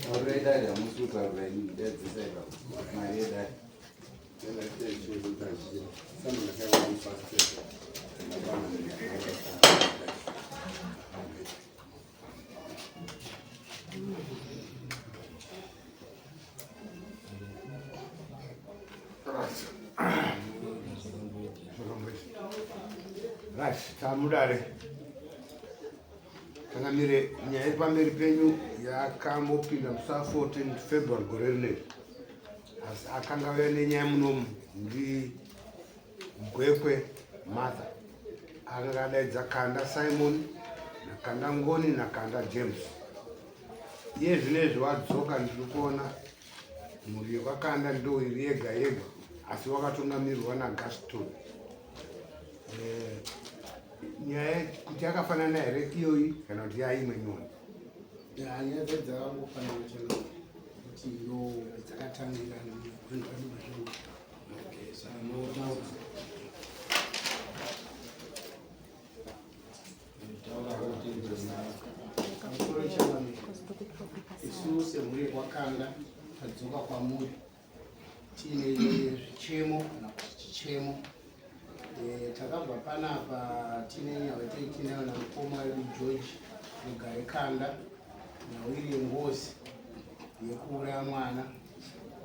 Taurai dare hamusi kutaurira inini ndadzisa ipapo mari yedare. Right, tamudare. Changamire, nyaya iri pamberi penyu yakambopinda musi wa 14 February gore rineri. Asi akanga auya nenyaya munomu ndi Gwekwe Martha. Akanga adaidza Kanda Simon naKanda Ngoni naKanda James. Iye zvino izvi wadzoka ndiri kuona mhuri yekwakanda ndo iri yega yega asi wakatungamirwa nagaston eh, nyaya kuti yakafanana here iyoyi kana kuti yaimwe nyoni nyaya dzakangofanana chana kuti ndo dzakatangira vanhu vadii okay saka motaura Isu semhuri yekwakanda tadzoka kwamuri tiine zvichemo kana kuti chichemo. Eh, takabva panapa tiine nyaya yatinayo namukoma wedu George Mugare Kanda nhau iri yengozi yekuuraya mwana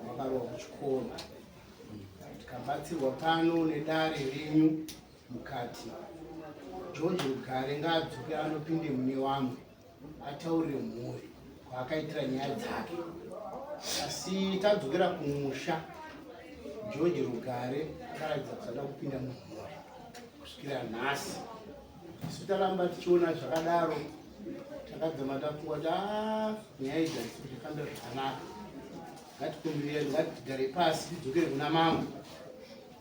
wakarohwa kuchikoro. Tikabatsirwa pano nedare renyu mukati George Rugare ngaadzoke anopinde mune wamwe ataurire mhuri kwaakaitira nyaya dzake asi tadzokera kumusha George Rugare akaratidza kusada kupinda mumhuri kusvikira nhasi isu taramba tichiona zvakadaro takadzama tafunga kuti ah, nyaya idzi hadzisi kufambira zvakanaka ngatikumbirire ngatigare pasi tidzokere kuna mambo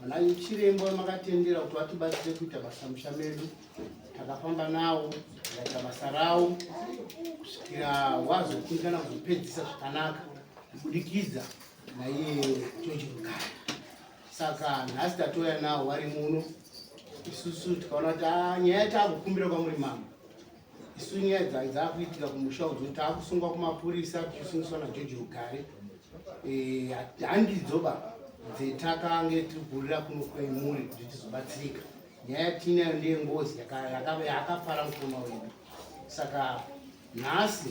Vana chiremba makatendera kuti vatibatsire kuita basa musha medu, takafamba nawo tikaita basa rawo kusvikira wazokundikana kuzopedzisa zvakanaka kubudikidza naiye George Rugare. Saka nhasi tatouya nawo wari muno isusu tikaona kuti ah, nyaya taakukumbira kwamuri mambo isu nyaya dzai dzakuitika kumusha udzo taakusungwa kumapurisa tichisungiswa nageorge rugare eh, handidzo ba dzetakange tirigurira kuno kwemuri kuti tizobatsirika nyaya yatiinayo ndeyengozi yaakapara mukoma wedu saka Nhasi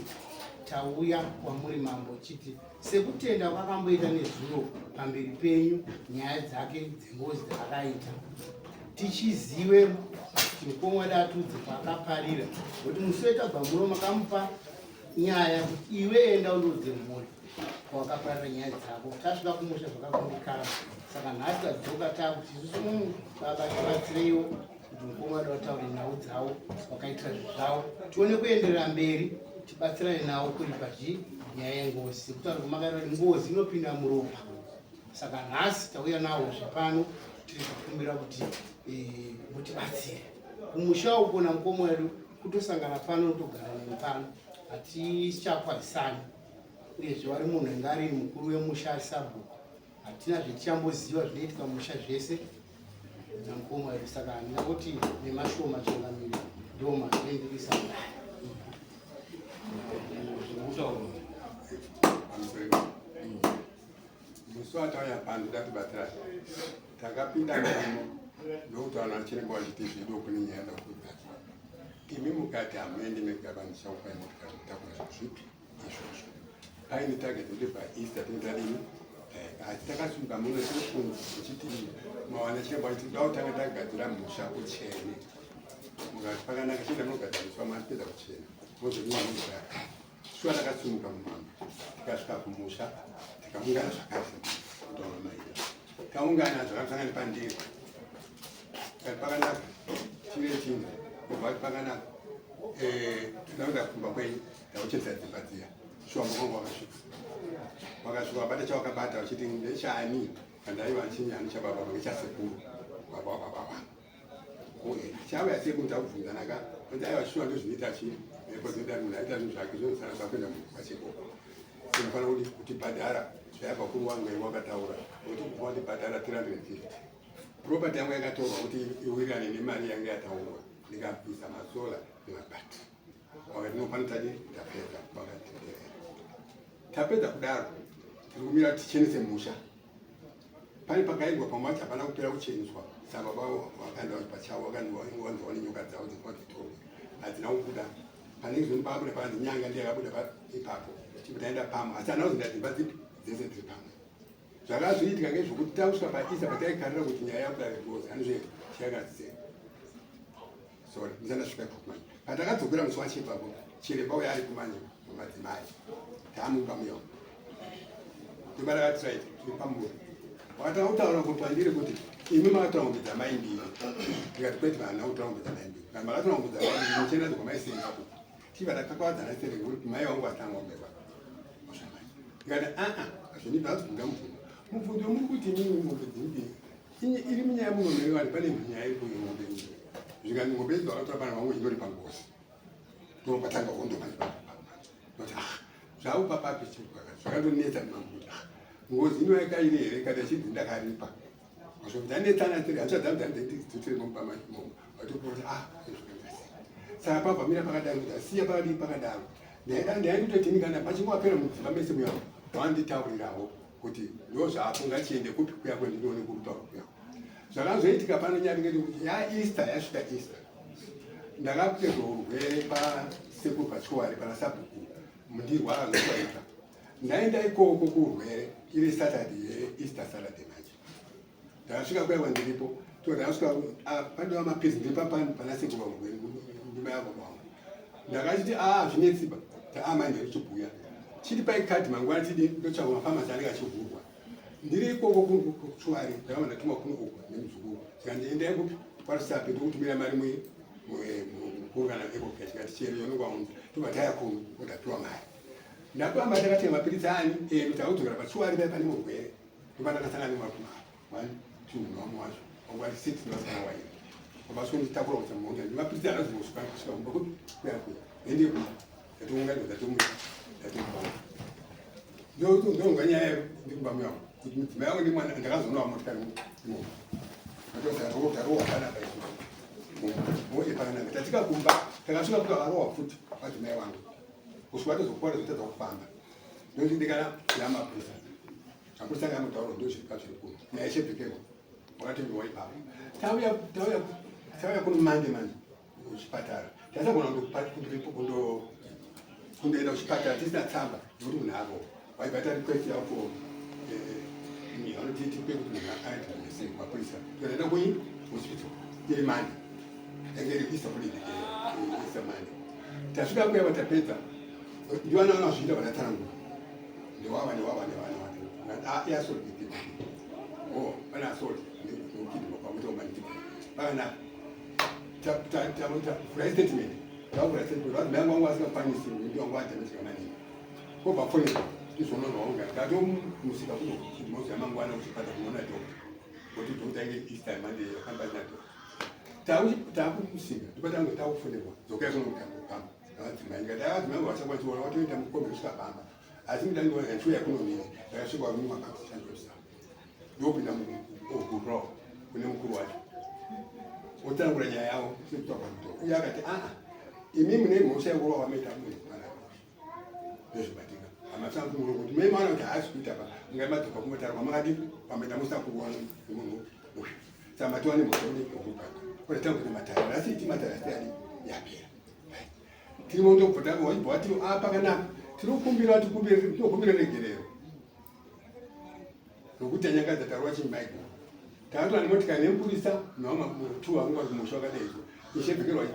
tauya kwamuri mambo chiti sekutenda kwakamboita nezuro pamberi penyu nyaya dzake dzengozi dzaakaita tichizive kuti mukoma wedu atudze kwaakaparira nokuti musi wetabva muno makamupa nyaya kuti iwe enda undoudze mhuri kwawakaparira nyaya dzako tasvika kumusha zvakakundikana saka nhasi tadzoka takuti isusu mm, baba tibatsireiwo kuti mukoma wedu vataure nhau dzavo vakaitira zvinhu zvavo tione kuenderera mberi tibatsirane nawo kuripa zvi nyaya yengozi sekutaura kwamakaita kuti ngozi inopinda muropa saka nhasi tauya nawo zvepano tiri kukumbira kuti eh, mutibatsire kumusha uko namukoma wedu kutosangana pano togara neni pano hatichakwazisani uyezve wari munhu anga ari mukuru wemusha ari sabhuku hatina zvetichamboziva zvinoitika musha zvese namukoma wedu saka handina kuti nemashoma changamire ndo mazvendikisa kudai Musi watauya pano toda kubatsira takapinda muno ndokutaura nachiremba vachiti zvido kune nyaya ndakugadzwa imi mukati hamuendi mega vandichakupai motikari kutakura zvipi izvozvo paine target kuti paeaster tinenge tadini eh, asi takasunga muno tichiti mawana chiremba vachiti toda kutanga tagadzira musha uchene mukati pakanaka chienda munogadzira musha mapedza kuchena mozodini muzvakare Shuwa takasimuka mumama tikasvika kumusha tikaungana zvakare kutaura maita taungana zvakasangana pandiri kati pakanaka chine chinhu kubva kuti pakanaka eh, tinoda kumba kwenyu takuchenesa dzimba dziya shuwa mukongo wakasvika wakasvika wabata chawakabata uchiti ndechani kandaiva chinyani chababa ngechasekuru baba wababa chauya sei kunza kubvunzana ka kuti aiwa shuwa ndozvinoita chi nepo zvinoita munhu aita zvinhu zvake zvinosara zvakuenda kwachekoko unofanira kuti kutibhadhara zvaibva kuri wangu iwe wakataura kuti kufa kutibhadhara 350 Property yangu yakatorwa kuti iwirirane nemari yange yataurwa, ndikabvisa masola nemabhatiri. Wakati no, pano tadi tapedza, wakatitenderera. Tapedza kudaro, tiri kumira tichenese musha. Pane pakaendwa pamwe pacho hapana kupera kucheneswa, saka vakaenda pachavo vakandiwanzwa nenyoka dzavo dzekuvadzitorwa hadzina kubuda. Pane izvoni pakabuda pakanzi nyanga ndiye yakabuda ipapo, chibva taenda pamwe, asi hana kuzoenda dzimba dzipi dzese dziri pamwe. Zvakazoitika ngezvokuti takusvika paisa pataikarira kuti nyaya yakuda ngozi anozve chakadze. Sorry, ndisandasvika ipapo manje. Patakadzokera musi wacho ipapo, chiremba uya ari kumanje mumadzimai taamupa muyo imba rakati right, tiri pamuri. Wakatanga kutaura kwandiri kuti imi makatora ngombe dzamai mbiri. Ndikati kwete, haana kutora ngombe dzamai mbiri. Kana makatora ngombe dzamai mbiri muchienda kwamaisenga uku. Chibva takakawadzana sere kuti mai vangu vasina ngombe ba. Ndikati aa, hazvini zvazobvunza mubvunzo. Mubvunzo muri kuti inini ngombe dzimbiri iri munyaya muno nevanhu pane nyaya iri kuyo ngombe iyi. Zvikanzi ngombe idzi vakatora pana vangu indori pangozi. Ndopatanga hondo manje pano. Ah, zvaupa papi chirwaka zvakandonetsa mambo kuti ah, ngozi ino yakairi here kana chinzi ndakaripa. Zvanetsana tiri hanzvadzangu mumba maimomo vatopota ah, saka pabva mira pakadaro kuti asiya pakadii pakadaro. Ndaindototini kana pachinge wapera mudzimba mese muya wanditaurirawo kuti ndo zvapo ngachiende kupi kuya kwendinoone kurutaura kuya. Zvakazoitika pano nyari ngekuti yaEaster yasvika Easter, ndakapedzwa urwere pasekuru pachiwari pana sabhuku mundirwara zvokuwaita. Ndaenda ikoko kurwere iri Saturday yeEaster Saturday manje. Ndakasvika kuya kwandiripo, ndakasvika pandova mapirizi ndiri pana sekuru ndima yavo kwangu. Ndakachiti a zvinetsiba taamai ndirichibhuya chiti paikadhi mangwana tidi ndotsvaga mafamasi anenge achivhurwa. Ndiri ikoko kuchiwari ndakabva ndatumwa kuno uku nemuzukuru, tikandi endai kupi kwaRusape ndokutumira mari mukuru kana EcoCash. Tikati chero yaunenge waunza, tobva taya kuno ndapiwa mari. Ndapiwa mari, takatenga mapiritsi ani edu, takudzokera pachiwari paya pane murwere. Ndopa ndakasangana nemarume ava one two nevamwe wacho vangu vari six nevasikana wairi vabasonditakura kuti muonga nemapiritsi anozosvika kusvika kumba kupi kuya kuya ende kumba tatounganidza tatomuya tatomuba ndonga nyaya ndikumba muya kuti mudzimai wangu nemwana ndakazoona motikari imomo tarowa panapa isusu moje pakanaka. Tatika kumba takasvika kuti akarowa futi madzimai wangu kusvika tozokwana zotadza kufamba. Ndozvindikana yamapurisa, mapurisa anga amutauro ndozviri zviri kuno nyaya yechebhekeko wakatengewa ipapo. Tauya tauya tauya kuno manje manje kuchipatara tasagona kundoenda kuchipatara tisina tsamba yekuti munhu avo vaibata request yavo vanoti tipe kuti munhu aende sei mapurisa. Toenda kui hospital iri mande yange iri Easter holiday, Easter Monday. Tasvika kuya vatapedza ndivana vanazviita vatatsanangura ndewava ndewava ndewava ndewava yasort oh pana asort ndokidwa kwakuita kumanikidza pakanaka. Vhura statement, tavhura statement vanhu mai wangu asingakwanisi ndi wangu adamage maningi kobva fonera izvona zvaunga tatomusika kuno kuti moziva mangwana kuchipatara kunoona doctor kuti doctor inge Easter Monday yakamba na doctor takumusika ndopatanga takufonerwa dzokai kuno pamba vadzimai. Ndikati adzimai vachakwanisa kuona watoenda mukombi kusvika pamba asi mudandiona chiuya kunomira. Ndakasvika mumapakishandisa ndopinda mugurao kune mukuru wacho otangura nyaya yavo sekutaura muto uye akati aa imi mune mhosva yekurova wamaita munhu panapa ndozvibatika hamasankumuro kuti mai maona kuti haasi kuita pa mungai madzoka kumotara kwamakadi kwamaita musina kurwa nemunhu uyu saka matova nemhosva yekupaka kune tangu kuti matare asi iti matare asi adi yapera tirimo ndobva waibva wati a pakanaka tinokumbira tinokumbira regerero nokuti tanyangadza tarwa chimbaiko takatora nemotikari nemupurisa nevamwe tu vanga vari kumusha vakadaidzwa ishebhekerwa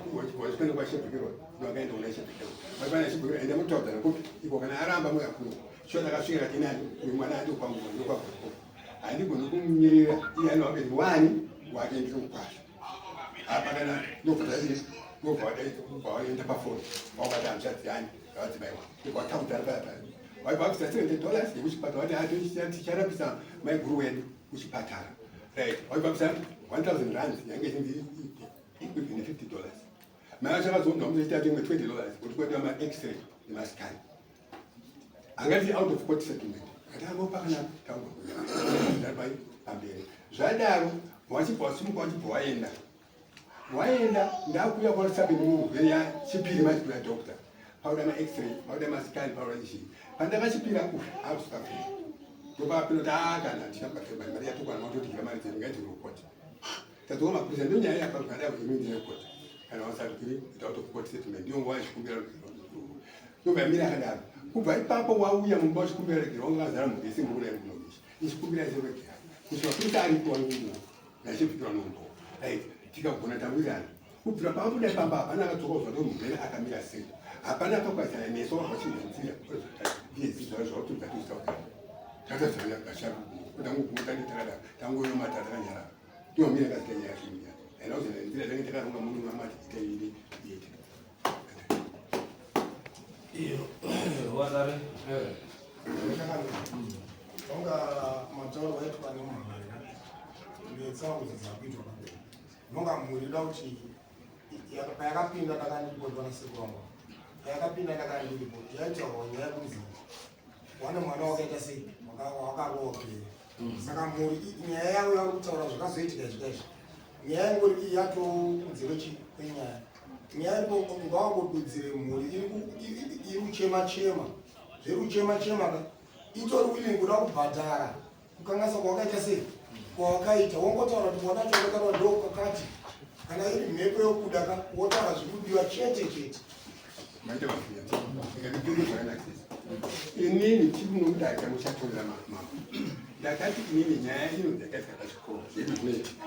wachipenda kwashebhekerwa vakaenda kuna ishebhekerwa vaipana ishebhekerwa enda mutaudzana kupi iko kana aramba moya kuno shuwa takasvika kati nani uyu mwana andi kwangu ndokwako handigoni kumumirira iye anovabereki wani wake ndiri mukwasha apa kana ndobva ndobva wadaidzwa waenda pafoni wakati hanzvadzi yani vadzimai wangu ndobva paya paya waibva wabvisa $70 yekuchipatara wati ticharapisa maiguru wedu kuchipatara. Right, waibva wabvisa 1000 rands yange ichinzi equivalent ne $50. Mai vacho vakazonzwa muzoita imwe $20 kuti kuitwa ma-x-ray nemascan angati out of court settlement. Kati avo pakanaka taugwa pamberi zvadaro. Wachibva wasimuka wachibva waenda. Waenda ndakuya kwaRusape ndimurwere yachipiri manje kuna doctor. Pauda ma x-ray, pauda ma scan, pauda chii. Pandakachipira uyu akusvika. Ndopapinoti ah kana tichabata mari mari yatokwana matodya mari dzedu ngaiti kukoti. Tadzoka mapurisa ndiyo nyaya yapa zvada kuti imini ndinekoti. Kana wasabiri ita kuti court statement ndiyo nguva yechikumbira rugerwa. Ndobva yamira yakadaro. Kubva ipapo wauya mumba uchikumbira rugerwa wanga wazara mhuri yese mukuru yekunomisha. Ichikumbira ise rugerwa. Kuti mapurisa aripo wari kuno. Ndachibvikirwa nombo. Right. Tikagona tawirirana. Kubvira pakabuda pamba hapana akadzoka kuzwa kuti murwere akamira sei. Hapana akakwazana nesu wakachinja nzira. Ndiye zizwa zvautudza tusaukana. Takazana kasharu. Kudangu kumutani takadaro. Tangoyoma tatakanyarara. Ndiyo mira kasita nyaya yacho. Haina kuzana nzira tange takaronga munhu unamati ita ili ita. Iyo, wadare. Tonga matauro aitwa nemhanya netsangudzo dzakuitwa pamberi. Nonga mhuri ida kuti payakapinda ndakandiripo nasekuru wangu. Payakapinda ndakandiripo yaitaurwa nyaya yekunzi wane mwana wakaita sei wakarowa pere. Saka mhuri nyaya yavo yauri kutaura zvakazoitika izvi kaizvi. Nyaya ingori iyi yatokunze kwenyaya. Nyaya iripo ngawangodudzire mhuri iri kuchema chema. Zviri kuchema chema ka itori willing kuda kubhadhara kukanganisa kwawakaita sei kwawakaita wongotaura kuti mwana wacho wakarowa ndo kakati kana iri mhepo yokuda ka wotaura zviri kudiwa chete chete. Maita mafiya. Ndikandipinde zvakanakisa. Inini chikunomudarika muchatorera mama. Ndakati inini nyaya ino ndakaita pachikoro zvedu zvinoitika.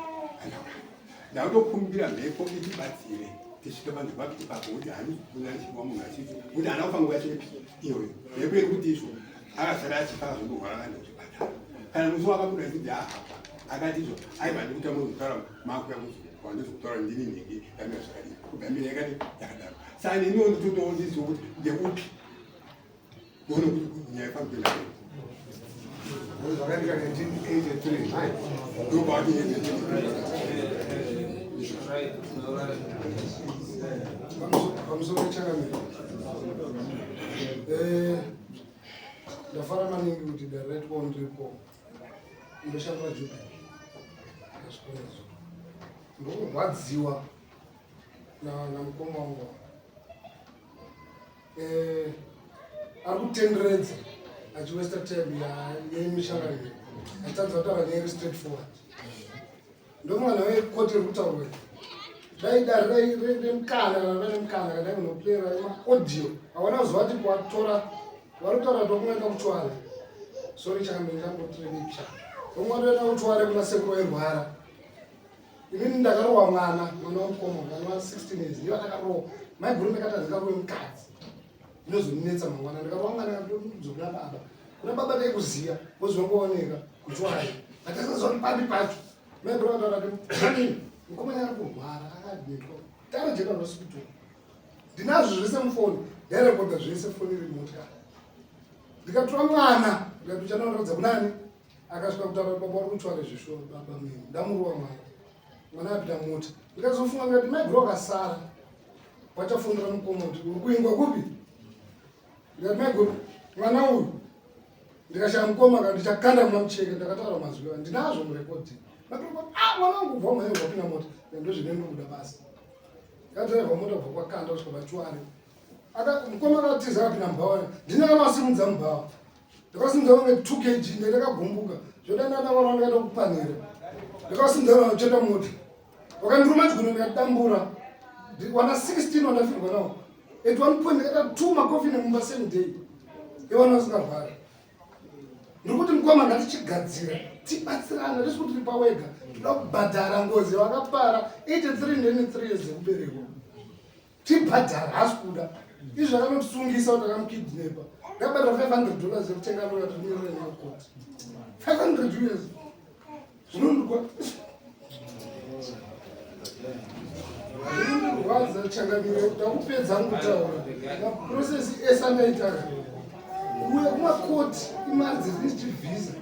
Ndakutokumbira mhepo itibatsire tisvike vanhu vapi ipapo kuti hani munanchiwa munhu achiti kuti haana kufa nguva yacho ipi iyoyo. Mhepo iri kuti izvo akasara achifa akazongorwara akaenda kuchipatara. Kana musi wakabuda achiti ahapa akati izvo aiva ndikuta munhu kutaura makuya kuzokwa ndozokutaura ndini nhingi yamira zvakadii kubva mira yakati yakadaro. Saka neniwo nditotowo ndizive kuti ndeupi ndione kuti nyaya ifambe kuenda mberi. Zvakaitika 1983. Ndobva Right, wadare. Pamusoro changamire, ndafara maningi kuti dare raitwawo ndiripo. Ndoshandira Jubek ndasvikonezo ndokurwadziwa namukoma wangu ari kutenderedza achiwesta time yemishanganiro achitadza kutaura nyaya iri straight forward. Ndomwana wekoti iri kutaurwa dai dare remukana kana vane mukana kana kunoplayera maaudio hawana kuziva kuti kwatora vari kutaura kuti wakungaenda kuTwale. Sorry changamire, ndambotireipsha vamwe vatoenda kuTwale kuna sekuru vairwara. Inini ndakarowa mwana mwana wamukoma mwana wa 16 years ndiyo ndakarowa maiguru ndakati handikarowe mukadzi inozondinetsa mangwana ndikarowa mwana ndozokuna baba kuna baba ndaikuziya wozongooneka kuTwale ndakasaziva kuti papi pacho. Maiguru akataura kuti anini mukomana ari kurwara akadmitwa Tare General Hospital. Ndinazvo zvese mufoni, ndairekodha zvese foni iri motikari. Ndikatora mwana ndikati uchanoratidza kunani akasvika kutaura kuti baba uri kuTwale zvishuwa baba mini ndamurowa mwana mwana apinda mota. Ndikazofunga ndikati maiguru akasara wachafonera mukoma kuti uri kuingwa kupi. Ndikati maiguru mwana uyu ndikashaya mukoma kana ndichakanda muna mucheke. Ndakataura mazwi aya ndinazvo murekodhi. Ah, mwana wangu kubva mhanya wapinda mota ndozvine kuda basa. Ndakadhiraivha mota kubva kwaKanda kusvika paChiware. Mukoma akatiza akapinda mubhawa ndine akavasimudza mubhawa. Ndakasimudza kunge 2 kg ndakagumbuka zvoda ndandavara ndakaita kupanira. Ndakasimudza vanocheta mota wakandiruma chiguno ndikadambura wana 16 wandafirwa nawo. At one point ndakaita two makofini mumba same day iwana vasingarwari. Ndiri kuti mukoma ngatichigadzira tibatsirana hatisi kuti ripa wega toda kubhadhara ngozi vakapara 83 ndene 3 years dzekuberekwa tibhadhara haasi kuda izvi zvakanotisungisa kuti akamukidnepa. Ndakabhadhara $500 yekutenga lawyer timirire nekoti 500 US. Zvinondirwa zvinondirwadza changamire ndakupedza kutaura maprocess ese andaitaka kuuya kumakoti imari dzezinichibvisa.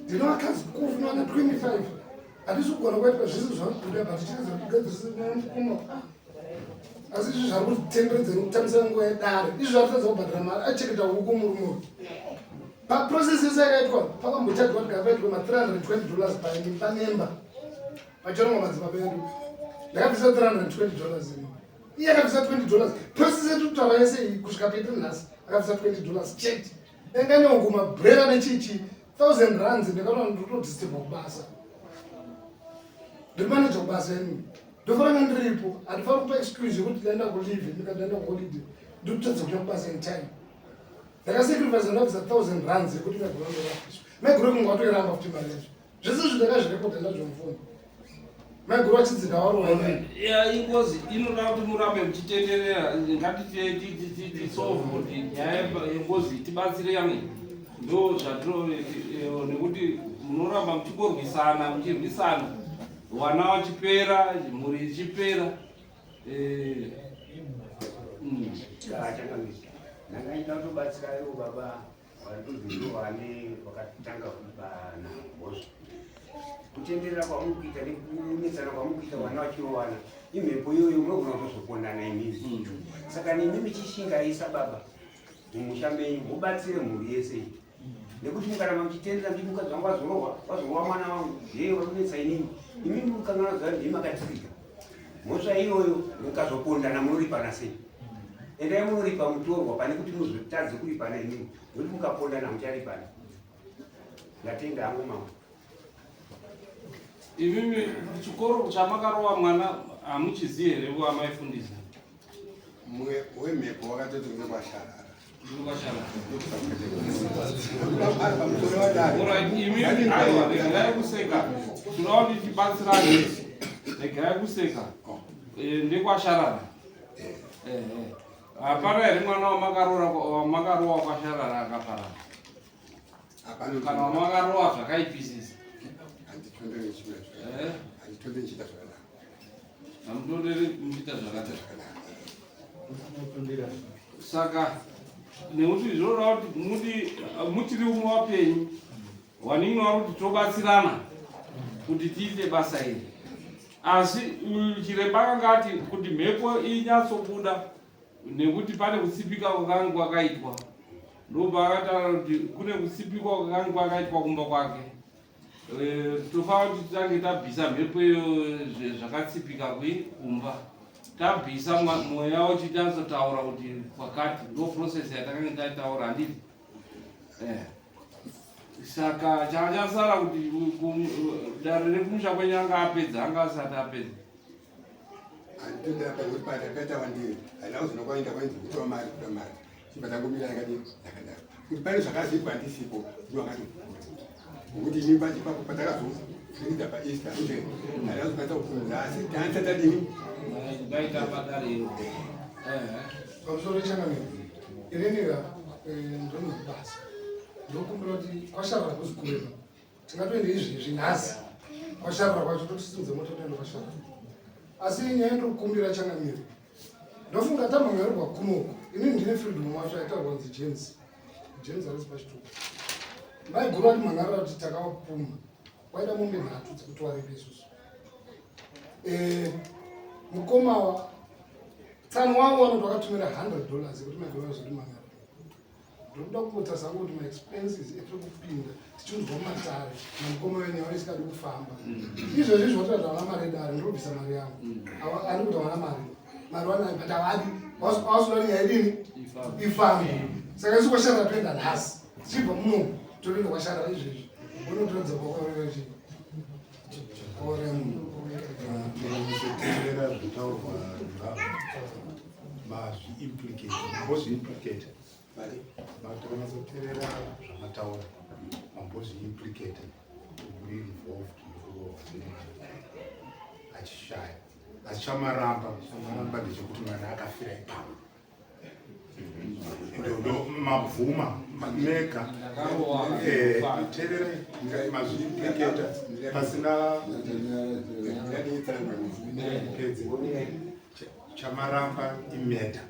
Ndine vakadzi kofu nevana 25 handisi kugona kuitwa zvese zvakubuda but chineza kugadzirisa mukoma asi izvi zvari kutenderedza nekutambisa nguva yedare izvi zvatadza kubhadhara mari acheketa huku murume uyu. Paprocess yese yakaitwa pakambochajwa kuti kapaitwa ma $320 panemba. Vachorongwa madzibaba edu. Ndakabvisa $320 ini. Iye akabvisa $20. Process yedu kutaura yese iyi kusvika pedu nhasi akabvisa $20 chete. Enga neongoma brera nechichi 1000 rands ndakaona ndotodisturba kubasa. Ndiri manager kubasa ini. Ndofanira nga ndiripo. Handifaniri kupa excuse yekuti ndaenda kuleave ndikaenda kuholiday. Ndototadza kuuya kubasa in time. Ndakasacrifice ndabvisa 1000 rands yekuti maiguru andorapisa. Maiguru kunge watoiramba futi mari yacho. Zvese izvi ndakazvirekodha ndazvo mufoni. Maiguru vachinzi ndawarowa inini. Ya ingozi inoda kuti murambe muchitenderera ngatitisolve kuti nyaya yengozi tibatsirane ndo zvatiro nekuti munoramba muchingorwisana muchirwisana vana vachipera mhuri ichipera. Ndanga kutobatsira ivo baba varikunzi ndivo vane vakatanga kupana mhosva. Kutenderera kwamuri kuita nekunetsana kwamuri kuita vana vachirowana imhepo iyoyo munogona kutozopondana imimi. Saka nemi michishingaisa baba mumusha menyu mubatsire mhuri yese iyi. Nekuti mukaramba muchitendera nditi mukadzi wangu azorohwa, wazorohwa mwana wangu, yeye wakunetsa inini. Imimi mukanganwa zuva ndimi makatirika. Mhosva iyoyo mukazopondana munoripana sei? Endai munoripa mutorwa pane kuti muzotadze kuripana imimi. Nekuti mukapondana mucharipana. Ndatenda hangu mambo. Imimi chikoro chamakarova mwana hamuchizivi here wamaifundisa? Mwe wemhepo wakatoti ngekwasharara. Regai kuseka, tinoda kuti tibatsirane. Regai kuseka. Ndekwasharara. Hapana here mwana wamakarowa kwasharara akaparara? Kana wamakarowa zvakaipisisa? Hamutonderi muchiita zvakadaro. Saka nekuti zvinoda kuti muti muchiri umwe wapenyu wanini wari kuti tobatsirana kuti tiite basa iri. Asi chiremba akanga ati kuti mhepo inyatsobuda nekuti pane kutsipika kwakanga kwakaitwa, ndopaakataura kuti kune kutsipikwa kwakanga kwakaitwa kumba kwake. Tofanira kuti titange tabvisa mhepo iyo zvakatsipika kumba, tabvisa mweya uchitanyatsotaura kuti kwakati, ndo process yatakanga tataura, handiti? Saka chachasara kuti dare rekumusha kwenyu anga apedza, anga asati apedza. Handitondera pakuti patakaita wandiri handina kuzona kwaenda kwainzi kutora mari kuda mari chibva tangomira yakadii yakadaro kuti pane zvakaziitwa ndisipo ndiwo akatokura ngokuti ini pachipapo patakazofiridza paeaster nje handina kuzokwanisa kufunza asi tanisa tadini ndaita padare iro. Pamusoro changamire, inini ndonobasa ndokumbira kuti kwasharara kuzikurema tingatoende izvezvi nhasi kwasharara kwacho totisimudza mota toenda kwasharara. Asi nyaya ndinokumbira changamire, ndofunga tamhangarirwa kunoku inini ndine freedom wacho aitaurwa kunzi James. James arisi pachitupa. Maiguru ati mhangarira kuti takavapuma waida mombe nhatu dzekuti isusu. Mukoma tsano wavo vanoti vakatumira $100 yekuti maiguru vazoti mhangarira. Ndokuda kungotarisa hangu kuti maexpenses etiri kupinda tichinzwa matare namukoma wenyu ava isikadi kufamba. Izvozvi izvo vatoita havana mari yedare, ndinobvisa mari yangu. Ani kuti havana mari. Mari vanayo, but havadi. Havasi nyaya idini? Ifambe. Saka isu kwasharara toenda nhasi. Tichibva muno totoenda kwasharara izvezvi. Unotoedza kwakaureva chii? Kuteerera zvinotaurwa mazviimplicate, mambozviimplicate. Matakanyatsoteerera zvamataura, mambozviimplicate muri involved nekurohwa achishaya. Asi chamaramba ndechekuti mwana akafira ipapo. Ndo mabvuma mega. Teererai mazviimplicate pasina pedzi. Chamaramba imurder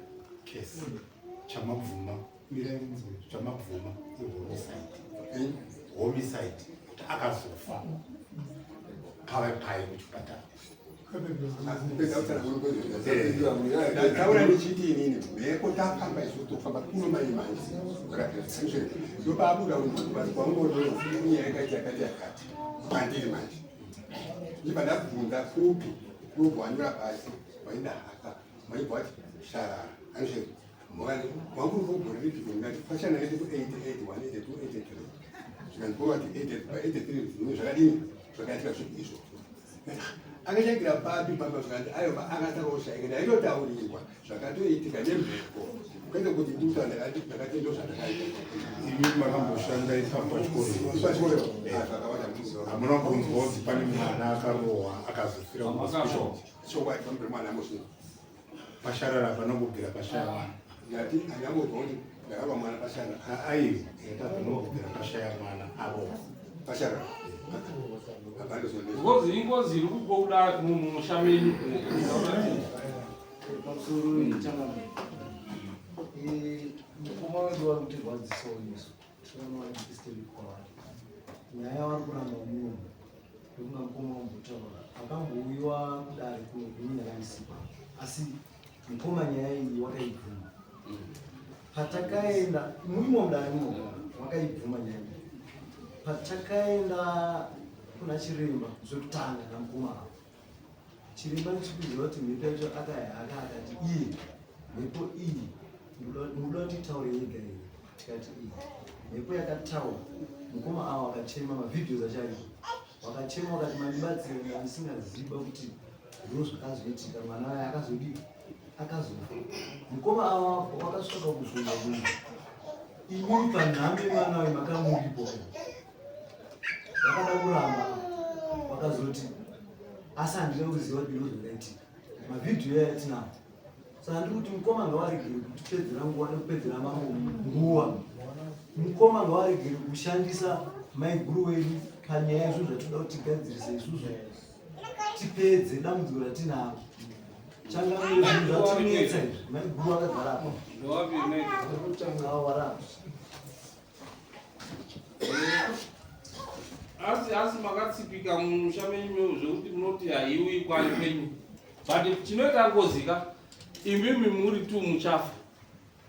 case. Chamabvuma chamabvuma ihomicide. Homicide kuti akazofa pave pai kuchipatara. Ndataura ndichiti inini mhepo tafamba isu tofamba kuno mai manje ndopabuda kwaungotonya yakati yakati yakati kwandiri manje. Ndibva ndabvunza kupi ndobva wanyora pasi waida haka maibva wati sharara anoshe wangu uri gore ripi ndati pashana 82 88 1 82 83 zvikanzi wati 83 zvinhu zvakadini zvakaitika zvipi izvo akashaikira papi pamba zvikanzi aiwa akasakoshaika ndaitotaurirwa zvakatoitika nemhepo kwete kuti ndikutaura ndakati ndakati ndo zvandakaita imi makamboshanda ipapo pachikoro pachikoro zvakawanda hamuna kunzwa kuti pane mwana akarohwa akazofira kuhospital chokwadi pamberi mwana amusvika pasharara panongobvira pashaya mwana ndati handambobva kuti ndakarwa mwana pasharara aiwa panongobvira pashaya mwana arohwa pasharara Ngozi ingozi iri kubuda mumusha menyu. Pamusoro changamire. Mukoma wedu vari kutirwadzisawo isu. Tinoona vari disturb kwavari. Nyaya vari kuramba muno. Ndokunga mukoma wambotaura. Akambouyiwa kudare kuno ini ndakandisipa. Asi mukoma nyaya iyi wakaibvuma. Patakaenda murimo mudare muno wakaibvuma nyaya iyi. Patakaenda kuna chiremba zvekutanga namukoma ava. Chiremba ndichikuziva kuti mhepo yacho akayaka akati iye mhepo iyi munoda kuti itaure yega iyi tikati iyi mhepo yakataura mukoma ava wakachema mavhidhios acharipo wakachema wakati mandibatsire ndandisingaziva kuti ndo zvakazoitika mwana waye akazodii akazofa mukoma ava wakasvika pakubvunza kuti imimi panhambe mwana waye makamuripo vakada kuramba vakazoti asi handina kuziva kuti ndiro zvakaitika mavhidhiyo aya atinawo saka ndiri kuti mukoma ngawaregere kutipedzera nguva nekupedzera mambo nguva mukoma ngawaregere kushandisa maiguru wedu panyaya yezvinhu zvatinoda kuti tigadzirise isusu tipedze dambudziko ratinaro changamire zvinhu zvatinetsa izvi maiguru akagara apa awarapa Asi asi makatsipika mumusha menyu zvekuti munoti haiwi kwani kwenyu but chinoita ngozi ka imimi muri tu muchafa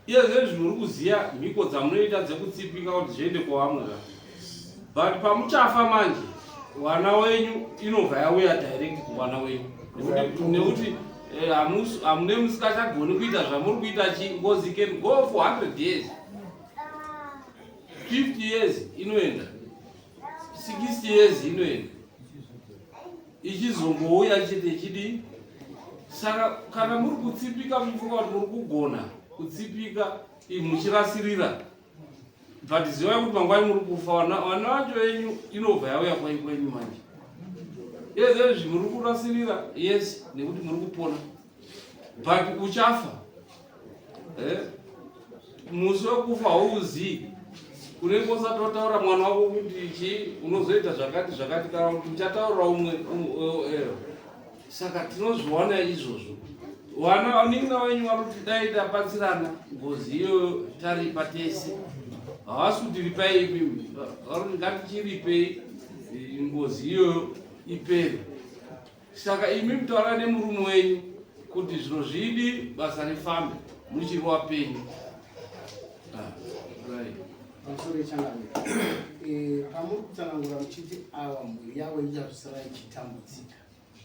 iye zvezvi muri kuziya mhiko dzamunoita dzekutsipika kuti zviende kwavamwe ka but pamuchafa manje wana wenyu inobva yauya direct kuwana wenyu nekuti eh, hamune musikachagoni kuita zvamuri kuita chi ngozi can go for 100 years 50 years inoenda 60 years inoenda ichizongouya chete ichidii saka kana muri kutsipika muchifunga kuti muri kugona kutsipika muchirasirira but zivai kuti mangwani muri kufa vana vacho venyu inobva yauya kwai kwenyu manje izvezvi muri kurasirira yes nekuti muri kupona but uchafa eh? Musi wekufa hauuzii unenge usati wataura mwana wako kuti chii unozoita zvakati zvakati kana kuti uchataura umwe eh. Saka tinozviwana izvozvo vana vanin'ina venyu vanoti dai tabatsirana ngozi iyoyo taripa tese havasi kuti ripai imimi varoti ngatichiripei eh, ngozi iyoyo ipere Saka imi mutaura nemurume wenyu kuti zviro zvidi basa rifambe muchiri wapenyu. Ah, right. Pamusoro yechangamire eh, pamuri kutsanangura muchiti awa mhuri yavo ichazvisara ichitambudzika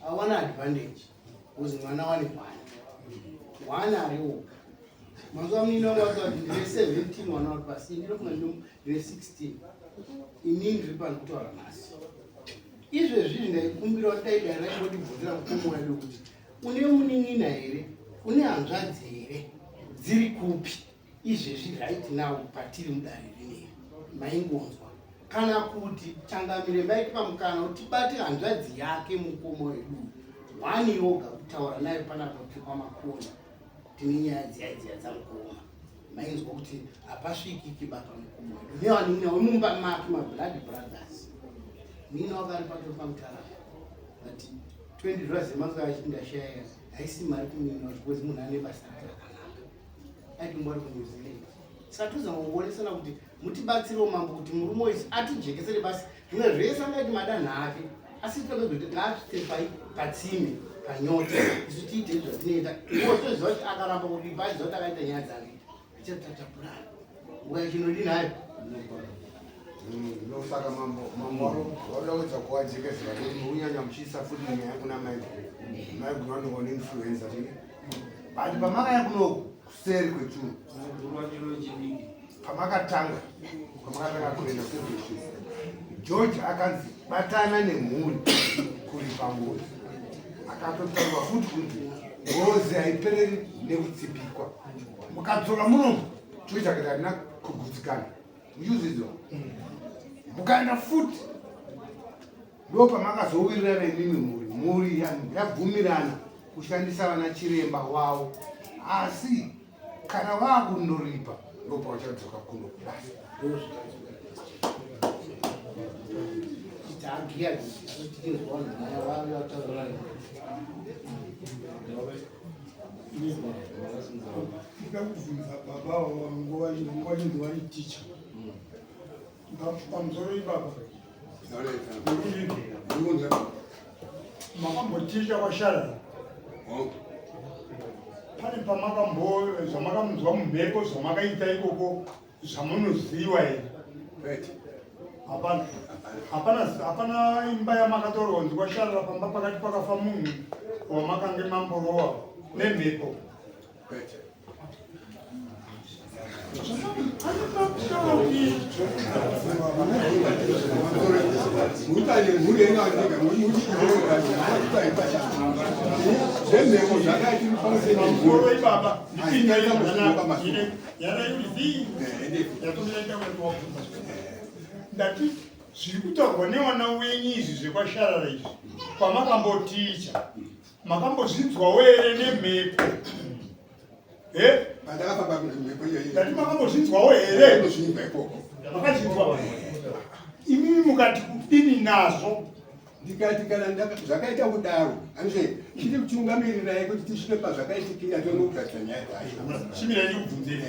awana advantage because mwana wane one one ari oga mazuva munini wangu akati ndine 17 mwana wari pasi ndinofunga ndine 16 inini ndiri pano kutaura nhasi Izvezvi izvi ndaikumbira kuti dai dare raimbotibvunzira mukoma wedu kuti une munin'ina here, une hanzvadzi here, dziri kupi izvezvi right now patiri mudare rineri maingonzwa kana kuti changamire maitipa mukana kuti tibate hanzvadzi yake mukoma wedu one yoga kutaura nayo panapa tiri kwamakona tine nyaya dziya dziya dzamukoma mainzwa kuti hapasvikiki baba mukoma wedu nevanin'ina wemumba make mablood brothers nina wakari patori pamutara but 20 dollars yemazuva achiti ndashaya haisi mari kumunina wacho because munhu ane basa rake rakanaka aitombo ari kunew zealand saka tozama kuonesana kuti mutibatsirewo mambo kuti murume uyu atijekesere basi zvimwe zvese angaiti madanha ake asi tinozoita ngaasvitse pai patsime panyota isu tiite zvatinoita iwo toziva kuti akaramba kuripa aiziva kuti akaita nyaya dzake tichatata purani nguva yachinodi nayo. Ndosaka mambo mambo vauda kuedza kuvajekesera kuti mukunyanya muchiisa futi nyaya kuna maiguru. Maiguru vanenge vane influenza chii. But pamakaya kunoku kuseri kwechuru pamakatanga pamakatanga kuenda kuseri kwechuru George akanzi batana nemhuri kuripa ngozi akatotaurwa futi kuti ngozi haipereri nekutsipikwa mukadzoka munomu toita kuti hatina kugutsikana muchizviziva mukaenda futi ndo pamakazowirirana imimi mhuri mhuri yabvumirana kushandisa vana chiremba wavo asi kana vakundoripa ndo pavachadzoka kuno basi. Ndoda kubvunza baba nguva inonzi vari ticha pamusoro ipapa makamboticha kwasharara pane pamakambo zvamakanzwa mumhepo zvamakaita ikoko zvamunoziva here? Hapana. Hapana hapana imba yamakatorwa kunzi kwasharara pamba pakati pakafa munhu wamakange mamborowa nemhepo. Zvemhepo zvakati pamusoro ibaba ndipinda Ndati zviri kutaurwa nevana wenyu izvi zvekwasharara izvi kwamakamboticha makambozvinzwawo here nemhepo ndati makambozvinzwawo here makazvinzwa imimi mukati kudini nazvo Ndikati kana zvakaita kudaro, anise chiri kutungamirirai kuti tisvike pazvakaitikira tonogadzira nyaya dzacho. Chimirai ndikubvunzei.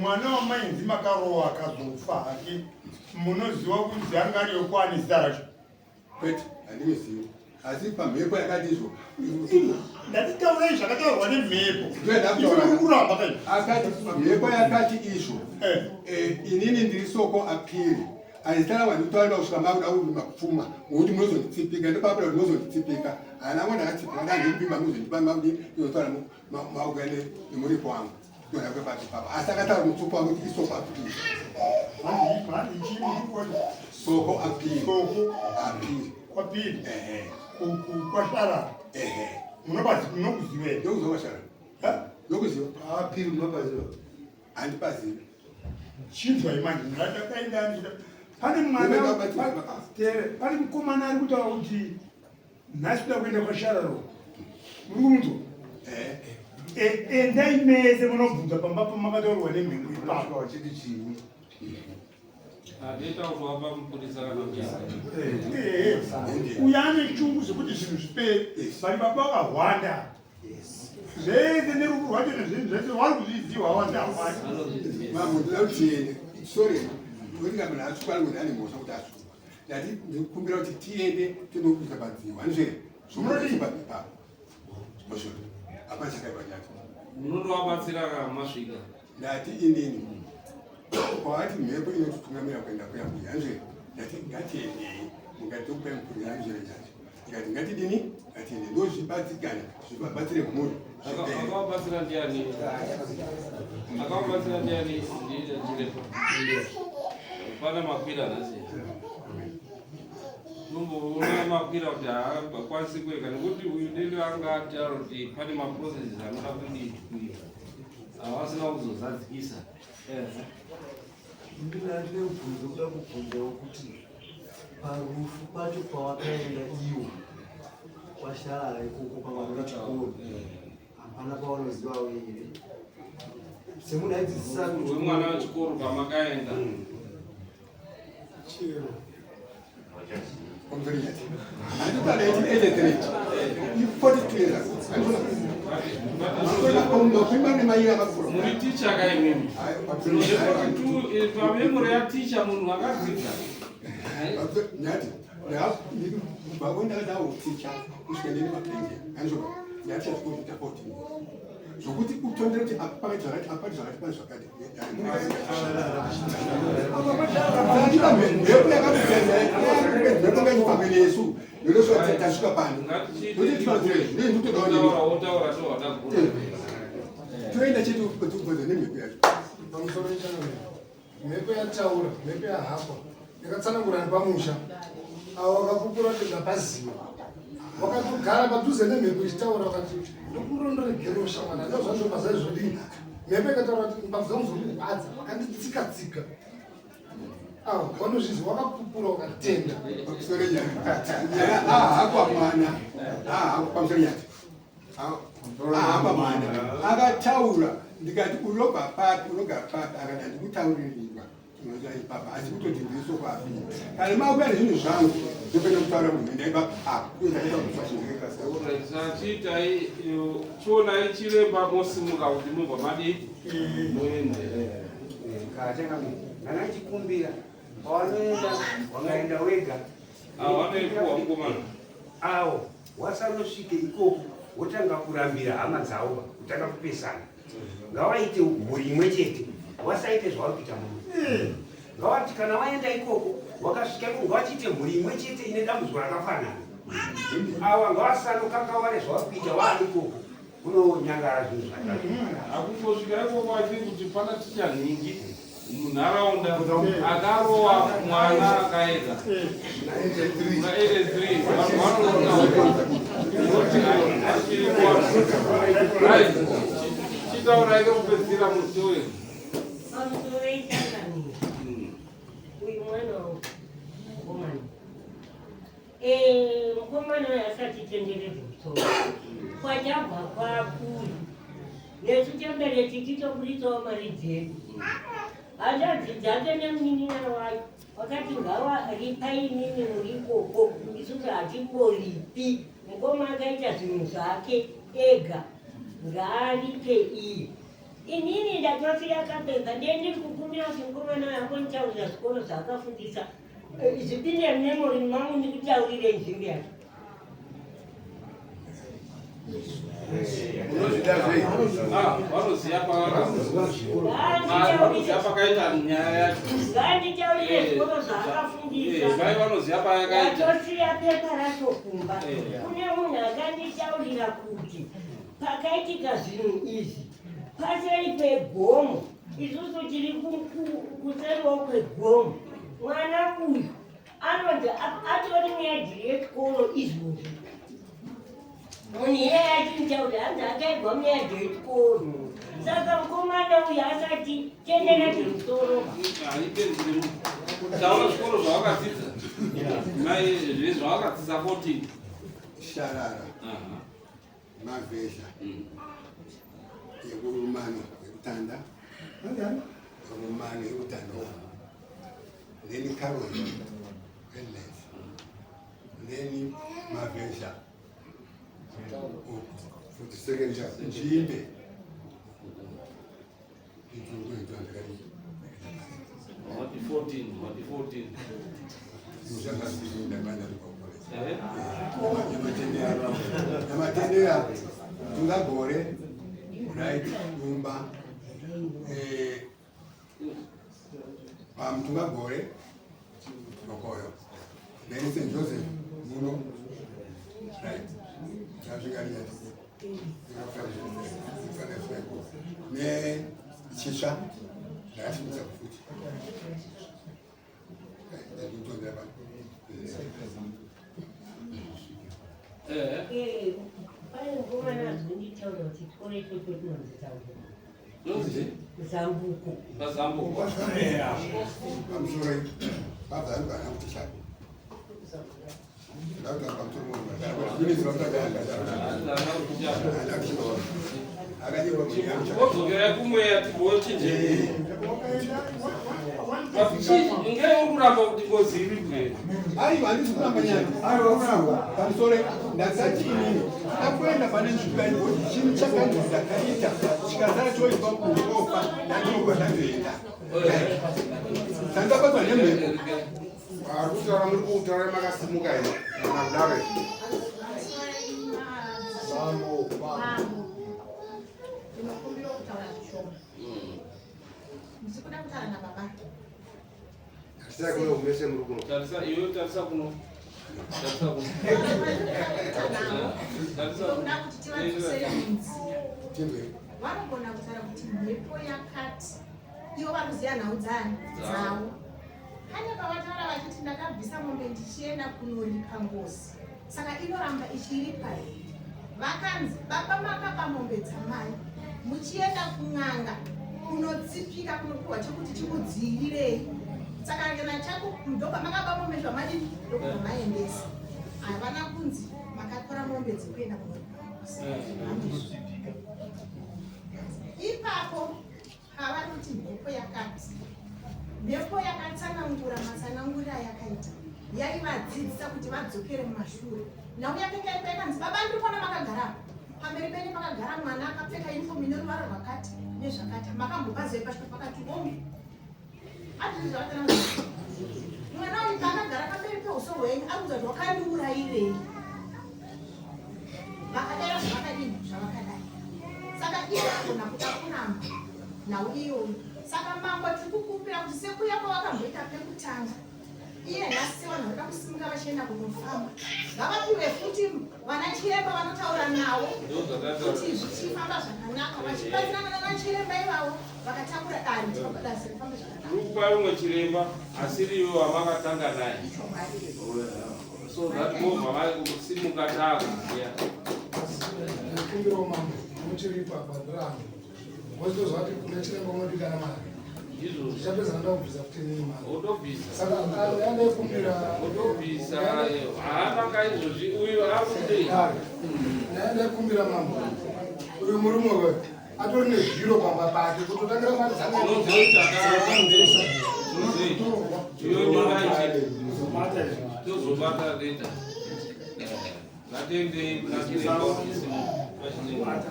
Mwana wamainzi makarowa akazofa hake, munoziva kunzi anga ari yokwani zita racho? Kwete, handimizivi. Asi pamhepo yakati izvo. Ndatitaurai zvakataurwa nemhepo. Ndakutaura kuramba kai. Akati mhepo yakati izvo. Eh. Eh, inini ndiri soko apiri. Azita rangu handikutaurira kusvika makuda kurima kupfuma ngokuti munozonditsipika ndopabuda kuti munozonditsipika hana ngo ndakatsipika ndandikupima munozondipa makudi ndinotaura mauga nemuripo wangu ndona kwepati papa asi akataura mutsupo wangu kuti isoko apiri soko apiri soko apiri kwapiri kwasharara munokuziva ndokuziva kwasharara ndokuziva apiri munopaziva Handipazivi. Chinzwai manje ndakaenda pane mwana pane mukomana ari kutaura kuti nhasi kuda kuenda kwashararo muri kumunzwa eh. eh, endai mese munobvunza pamba pamakataurwa nemhepo ipapo vachiti chii eh, uyo ane chungu zvekuti zvinhu zvipere vari baba vakahwanda zvese nerufu rwacho nezvinhu zvese wari kuzviziva wandahwani mambo ndoda kuti tiende sorry nokuti kana munhu atsvuka anonzi ane mhosva kuti atsvuka ndati ndikukumbira kuti tiende tinokuisa padziwa handizve zvomunotiimba ipapo mhosva hapana chakaipa chacho munotovabatsira kana masvika ndati inini kwavati mhepo inotitungamira kuenda kuya kuya handizve ndati ngatiendei mungati tokupai mukuru handizve chacho Ndikati ngatidini ngatinde ndozvibatsikana zvibatsire mhuri. Akavabatsira ndiani? Akavabatsira ndiani? Ndirepo. Pana makwira nhasi. Nomboona makwira kuti haakwanisi kueka nekuti uyu dende anga ataura kuti pane maprocesses anoda kudii kuita avasina kuzozadzikisa. Ndine mubvunzo kuda kubvunzawo kuti parufu pacho pawakaenda iwo kwasharara ikoko pamwana wechikoro hapana pawanozivawo here semunhu aidzidzisa wemwana wechikoro pamakaenda chero Muri ticha ka imimi? Pamemori yaticha munhu akadzidza. Nyati, ndakadawo ticha kusvika ndine mapenzi. Andizvo, ndaticha chikoro cha 14 years. Zvokuti utondere kuti apa pane zvakati, apa pane zvakati, pane zvakati. Mhepo yakatodzaidza, mhepo ngaifambe nesu. Yonosvika tasvika pano. Kuti tinodzira izvi, ndini ndikutodawo nemi. Toenda chete kubvunza nemhepo yacho. Pamusoro changamire. Mhepo yataura, mhepo yahakwa. Yakatsanangura pamusha. Avo vakapupura kuti ndapaziva. Wakatogara padhuze nemhepo ichitaura vakati ndokurondoregera ushamwana ndozvazvo zvaizvodii. Mhepo ikataura kuti mbabvu dzangu dzirikurwadza vakanditsika tsika. Avo vanozviziva wakapupura wakatenda. Pamusoro nyaya. Ahakwa mwana. Ahakwa pamusoro nyaya. Ahamba mwana. Akataura ndikati unobva papi unogara papi akati handikutauririrwa. Unoita ipapa asi kutoti ndiso kwapi. Kana makuya nezvinhu zvangu ndopenda kutaura munhu enda ipapa apa. Chiitai chionai chiremba mosimuka kuti mubva madii muende. Kachangamire, ndanga ndichikumbira pawanoenda wangaenda wega. Awanoipuwa mukomana. Awo wasanosvike ikoko wotanga kurambira hama dzavo kutanga kupesana. Ngawaite mhuri imwe chete wasaite zvauri kuita murume. Ngawati kana waenda ikoko wakasvika ikoko ngawachiite mhuri imwe chete ine dambudziko rakafanana. Awa ngawasanokakaware zvauri kuita waani ikoko unonyangara zvinhu zvakare. Akungosvika ikoko I think kuti pana ticha nhingi munharaunda akarowa mwana akaenda muna 83 vanhu vanoona right chitaurai kekupedzisira musi uyu. Pamusoro ichangamire. Uyu mwana mukomana. Eh, mukomana uyu asati tenderedza musoro. Kwachabva kwakuri. Nesu chembere tichitoburitsawo mari dzedu. Hanzvadzi dzake nemunin'ina wayo wakati ngawaripai imimi muri ikoko isusu hatimboripi. Mukoma akaita zvinhu zvake ega ngaaripe iye. Inini ndatosiya kapepa ndiye ndiri kukumbira kuti mukomana uyu ambonditaurira zvikoro zvaakafundisa Zvipinde memory mangu ndikutaurire nzvimbo yacho. Unozvida zvei? Ah, vanoziva pavanoziva pakaita nyaya yacho. Nganditaurire zvikoro zvaakafundisa. Vai vanoziva payakaita. Ndatosiya pepa racho kumba. Kune munhu akanditaurira kuti pakaitika zvinhu izvi paseri pegomo isusu tiri kuseriwo kwegomo mwana uyu anonzi atori muyadhiri yechikoro izvozvi munhu iyeye achinitaura hanzi akaigwa muyadhi yechikoro saka mukomana uyu asati tendera zvemusoro taura zvikoro zvawakadzidza mai zvawakadzidza 14 sharara mavhesha yekurumano yekutanda rumano yekutanda then carol redlands then mavhesha for the second time njimbe Wati 14, wati 14. Namatendera tungagore right dumba pamutungagore okoyo then St Joseph muno right zvazvingarinati nechitsva ndakachimisa futi Pane mukomana azonditaura kuti chikoro ichocho chinonzi Zambuko. Zambuko. Zambuko. Pamusoro baba vangu vana kuti chako. Wodzokera kumweya tigochinje. Ngei uri kuramba kuti ngozi iri kure? Aiwa, handisi kuramba nyaya. Aiwa, kuramba. Pamusoro ndakati inini ndakuenda pane nzvimbo yaingoti chinhu chakanzi ndakaita chikasara choitwa kuofa ndandinobva ndandoenda. Tandabatwa nemhepo. Ari kutaura muri kutaura makasimuka here kana kudaro here? Mambo, mambo. shoma. Ndiri kuda kutaura nababa. Tarisai kuno mese muri kuno. Tarisa iwe tarisa kuno. Tarisa kuno. Tarisa. Ndokuda kuti tivadzosere munzira. Timbe. Vanogona kutaura kuti mhepo yakati ivo vari kuziva nhau dzani dzavo. Pane pavataura vachiti ndakabvisa mombe ndichienda kunoripa ngozi saka inoramba ichiripa here? Vakanzi baba makaba mombe dzamai muchienda kun'anga kunotsipika kunopiwa chekuti chikudziirirei saka kana chako ndopamakaba mombe zvamadini ndokubva maendesa havana kunzi makatora mombe dzekuenda kunoripa ngozi. Handizvo. Ipapo pavanoti mhepo yakati mhepo yakatsanangura matsananguriro ayakaita yaivadzidzisa kuti vadzokere mumashure nhau yakanga iripo yakanzi baba ndiri kuona makagara apa pamberi penyu pakagara mwana akapfeka uniform ine ruvara rwakati nezvakati makambopazei pasvika pakati omi azvizvi zvakatsanangura mwana uyu paakagara pamberi peuso hwenyu ari kuza kuti wakandiurayirei vakadaira zvavakadini zvavakadai saka iye agona kuda kuramba nhau iyoyo saka mambo tiri kukumbira kuti sekuya kwavakamboita pekutanga iye nhasi sevanhu varikuda kusimuka vachienda kunofamba ngavapiwe futi vana chiremba vanotaura navo kuti zvichifamba zvakanaka vachibatsirana nana chiremba ivavo vakatakura dare kuti rifambe zvakanaka Kupa umwe chiremba asiri iwe wamakatanga naye. So that movha vakusimuka taakuziya. Ndikumbirawo mambo muchiri ipapo handirambi wozotozva kuti kuna chiremba unodikana mari ndichapedza nda kubvisa futi inini mari Wotobvisa. saka yandaikumbira Wotobvisa haana kaizvozvi uyu akudei. yandaikumbira mambo uyu murume uyu atori nezviro pamba pake kutotangira mari Tinozoita tozobata later. Ngatendei kuna chiremba kuti simuka.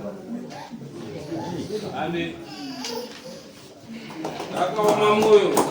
Ande. Akaoma moyo.